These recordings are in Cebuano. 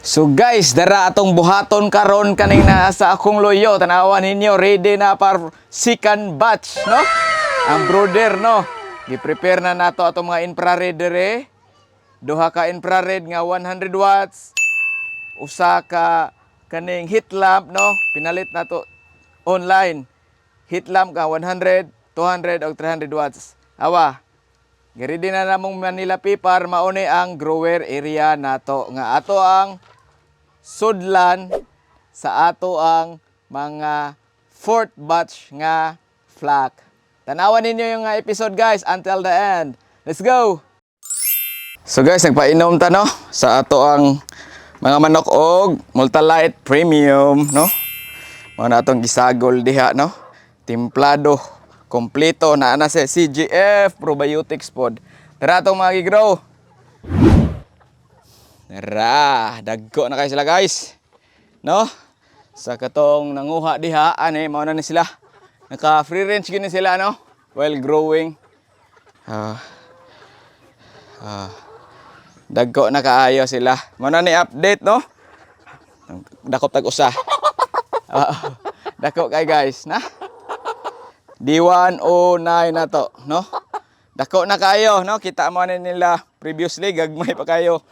So guys, dara atong buhaton karon kaning naa sa akong loyo. Tanawan ninyo, ready na para second batch, no? Ang brooder, no? Gi-prepare na nato atong mga infrared dire. Duha ka infrared nga 100 watts. Usa ka kaning heat lamp, no? Pinalit nato online. Heat lamp ka 100, 200 o 300 watts. Awa, giready na namong Manila paper. Mao ni ang grower area nato nga ato ang sudlan sa ato ang mga fourth batch nga flock. Tanawan ninyo yung nga episode, guys, until the end. Let's go! So guys, nagpainom ta, no, sa ato ang mga manok og Multilite Premium, no. Mao na atong gisagol diha, no. Timplado, kompleto na ana sa CGF probiotics pod. Tara, atong mga gigrow. Tara, dagko na kayo sila, guys. No? Sa katong nanguha diha, ani mao na ni sila. Naka free range gini sila, no? While growing. Ah. Ah. Dagko na kaayo sila. Mao na ni update, no? Dakop tag usa. Ah, dako kay, guys, na. D109 na to, no? Dako na kayo, no? Kita mo na nila previously, gagmay pa kayo.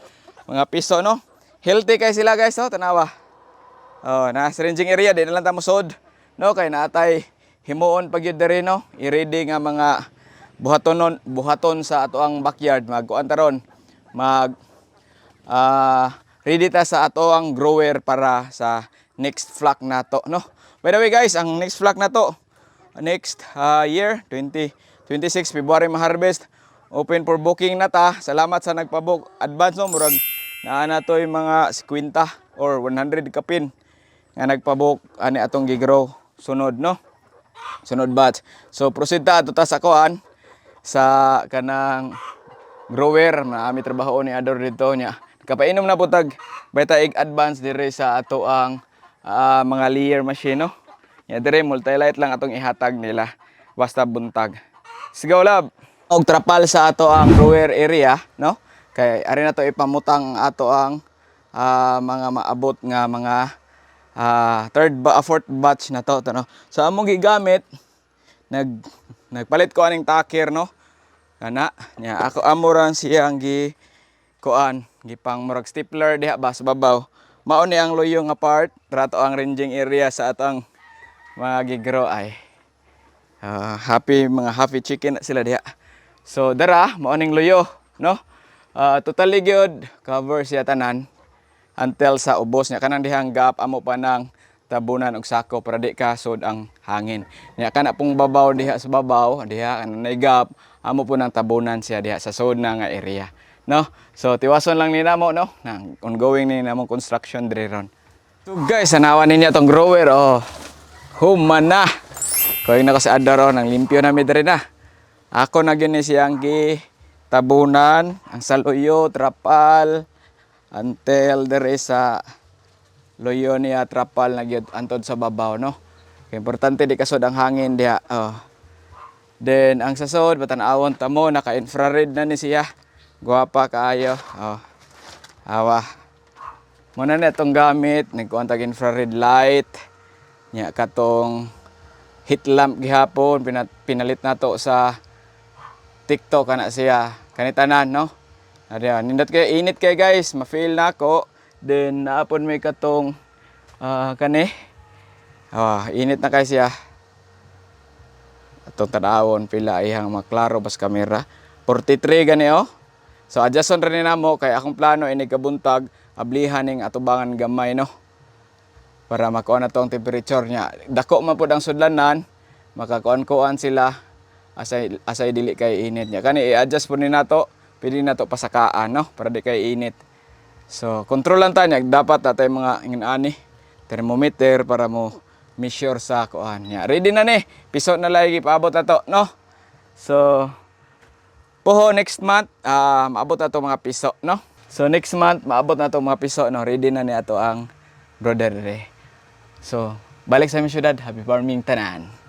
Mga piso, no? Healthy kay sila, guys, no? Tanawa. Oh, na sa ranging area di na lang ta mosod, no? Kay naatay himuon pag yun diri, no? I-ready nga mga buhatonon buhaton sa ato ang backyard, magkuan taron. Mag ready ta sa ato ang grower para sa next flock nato, no? By the way, guys, ang next flock nato next year 2026 February ma-harvest. Open for booking na ta. Salamat sa nagpa-book advance, no? Murag naa na to yung mga 50 or 100 kapin nga nagpa-book ani atong gigrow sunod, no? Sunod batch. So proceed ta ato ta sa kuan, sa kanang grower na ami trabaho ni Ador dito niya. Kapainom na po tag Beta Egg Advance dire sa ato ang mga layer machine, no. Ya, dire multi-light lang atong ihatag nila basta buntag. Sige, lab. Og trapal sa ato ang grower area, no? Kay ari na to ipamutang ato ang mga maabot nga mga third ba fourth batch na to, no. So among gigamit, nagpalit ko aning takir, no. Kana nya ako amoran siyang gi kuan, gipang murag stapler diha ba sa babaw. Mao ni ang loyo nga part, trato ang ranging area sa atong mga gigrow ay. Happy, mga happy chicken na sila diha. So dara mao ning loyo, no. Totally good cover siya tanan until sa ubos niya. Kanang dihang gap, amo pa nang tabunan og sako para di ka sud ang hangin. Nya kana pong babaw diha, sa babaw diha kanang nay gap, amo po nang tabunan siya diha sa sud na nga area, no. So tiwason lang ni namo, no, nang ongoing ni namong construction diri ron. So guys, tanawan ninyo tong grower, oh. Human na. Koy na ko si Adaro nang limpyo na mi diri na. Ako na gyud ni siyang gi tabunan ang saluyo, trapal until diri sa loyo niya, trapal na gyud antod sa babaw, no. Kay importante di kasod ang hangin diha. Oh. Then ang sa sod, patan-awon ta mo, naka-infrared na ni siya. Guwapa kaayo. Oh. Awa. Muna na itong gamit, nagkuan tag infrared light. Nya katong heat lamp gihapon pinalit nato sa TikTok kana siya. Kanitanan, no? Adya, nindot kay init kay, guys, ma-feel na ako. Then naapon may katong kani. Ah, init na kay siya. Atong tanawon pila ihang maklaro bas kamera. 43 gani, oh. So adjuston rin namo kay akong plano ini kabuntag ablihan ning atubangan gamay, no. Para makuha na to ang temperature niya. Dako man pud ang sudlanan, makakuan-kuan sila asay asay dili kay init niya. Kani i-adjust po ni nato, pwede nato pasakaan, no, para di kay init. So control lang ta niya, dapat natay mga ingin ani thermometer para mo measure sa kuan niya. Ready na ni. Piso na lagi ipaabot na to, no. So poho next month maabot na to mga piso, no. So next month maabot na to mga piso, no. Ready na ni ato ang brooder re. So balik sa aming syudad. Happy farming tanan.